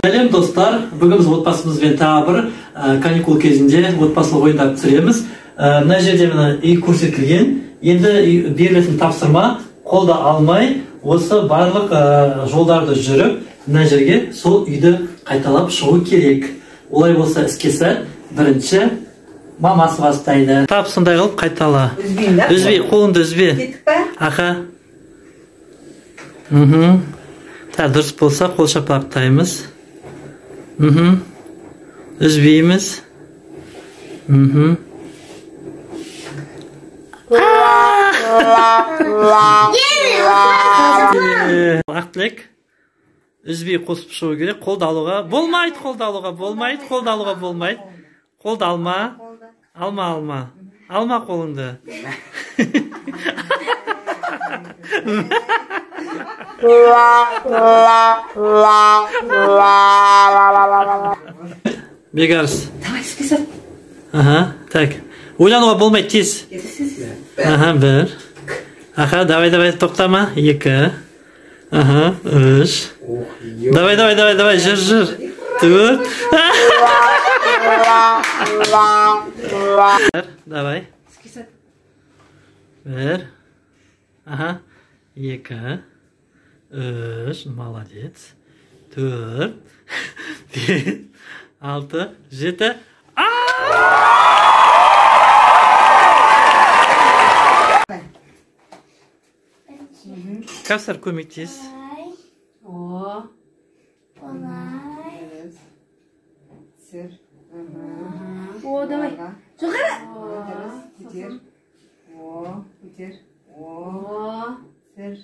Сәлем, достар! Бүгін біз отбасымызбен тағы бір каникул кезінде отбасылық ойындар түсіреміз. Мына жерде мына үй көрсетілген. Енді берілетін тапсырма қолда алмай, осы барлық жолдарды жүріп, мына жерге сол үйді қайталап шығу керек. Олай болса іске сәт, бірінші мамасы бастайды. Тап сондай қылып қайтала. Үзбеймін да? Үзбей, қолыңды үзбе. Кеттік па? Аха. Так, дұрыс болса қол шапалақтаймыз. Үзбейміз. Ақтілек. Үзбей қосып шығу керек. Қолды алуға болмайды, қолды алуға болмайды, қолды алуға болмайды. Қолды алма. Алма, алма. Алма қолыңды. Бекарыс. Давай, іске сәт. Аха, так. Ойлануға болмайды, тез. Аха, бір. Аха, давай, давай, тоқтама. Екі. Аха, үш. Давай, давай, давай, давай, жүр, жүр. Төрт. Давай. Бір. Аха, екі. Үш, молодец. Төрт, бес, алты, жеті. Кәусар, көмектес. О. О, давай. Жоғары. Көтер. О, көтер. О, сір.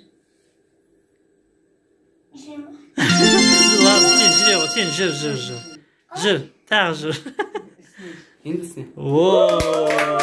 Ладно, сен жүре ғой, сен жүр, жүр, жүр. Жүр, тағы жүр. Енді үстіне. О!